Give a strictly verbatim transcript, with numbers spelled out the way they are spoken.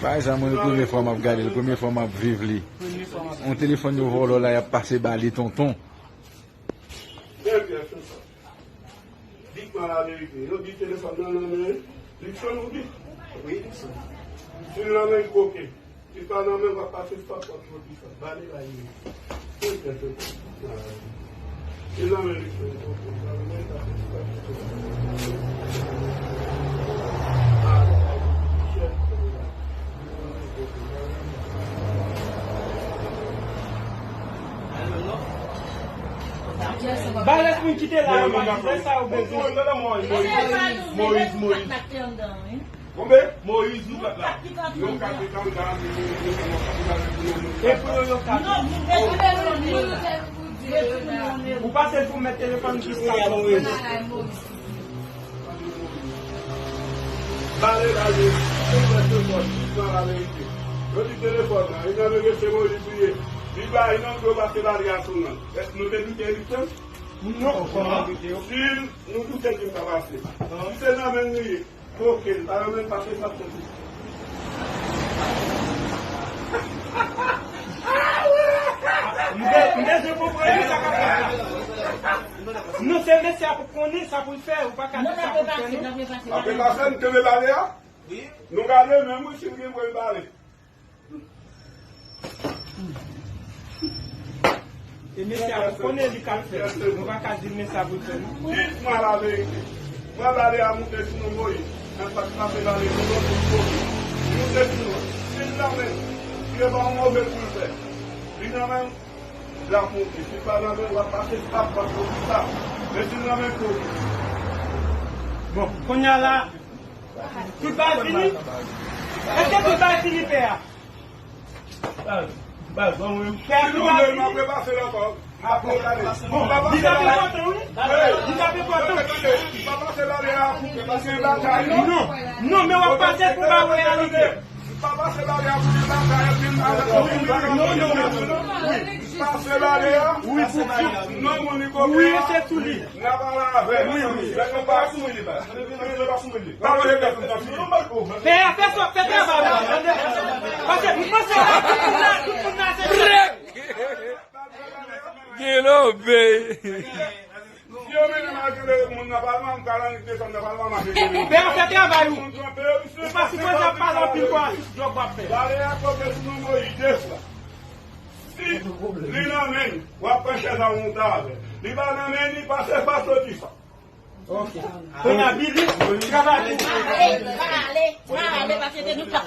Bagay sa, mwen, premye fwa m ap gade l, premye fwa m ap viv li. Yon telefòn yo vòlò la, y ap pase ba li, tonton. Di mwen laverite. Yo di telefòn nan nan men Luckson, ou di? Wi, Luckson. Si l nan men koke. Si l pa nan men, w ap pase sou pòt, w ap pran ti sa. Ba li la, li. Li nan men Luckson, koke. Ba li, men, pase sou pòt. Ba li la, li. Ba lòt moun ki te la yo, Moyiz, lè sa yo bezwen. Moyiz, Moyiz, Moyiz. Konbe? Moyiz, nou kat la. Yon kat ki t anndan, e pou yo, yo kat. Ou pase pou mèt telefòn ki sa. Ba li la, li, li pran telefòn, li pran laverite. Yo di telefòn nan, li nan men mesye Moyiz li ye. Li bay non, yo pase ba li a sou non. Èske nou te doute Luckson? Non, kòman doute yo? Si nou doute ki m pa pase. Si se nan men li ye, koke, li pa nan men pase sa soti. M de-, m bezwen konprann sa k ap fèt la. Non, se mesye a pou konnen sa pou l fè, ou pa ka di sa pou l fè, non. Apre pase, m kenbe bale a. Nou gade menm, wi, si l gen pou l bale. E mesye a pou konnen li k ap fè. Nou pa ka di l men sa pou l fè, non. Di mwen laverite. Mwen bale a moute sou non Moyiz. Mwen pa t pase bale pou lòt moun kote. Li moute sou non. Si l nan men, li pa yon move pou l fè. Li nan men, l ap moute. Si l pa nan men, w ap pase sa, w ap pase sa. Men si l nan men kote. Bon, kounye a la, tout bagay fini? Èske tout bagay fini, pè a? Pè a, tout bagay fini? Bon, li t ap enpòtan, wi. Li t ap enpòtan. Non, non, men w ap pase pou ba w reyalite. Non, non, non. Wi, pou di. Wi, se sou li. N ap pale avè l. Wi, wi. Lè nou pa sou li, li pa. Lè nou pa sou li. Pa wè lè nou pa sou li. Fè, fè sa, fè travay la. Paske m panse tout moun nan, tout moun nan se Gen lo bey. Si yo mennen m al kenbe moun nan palman, m ka nan lit desann nan palman, m ap kenbe. Fè, fè travay ou. Ou pa sipoze ap pale anpil pou atis djòb w ap fè. Bale a koke sou non Moyiz de fwa. Si li nan men, w ap pran chèz a monte avè l. Li pa nan men, li pase pa soti sa. Ok. Kounye a, Bibi, travay pou ou. Ale, ale, ale, paske se nou k ap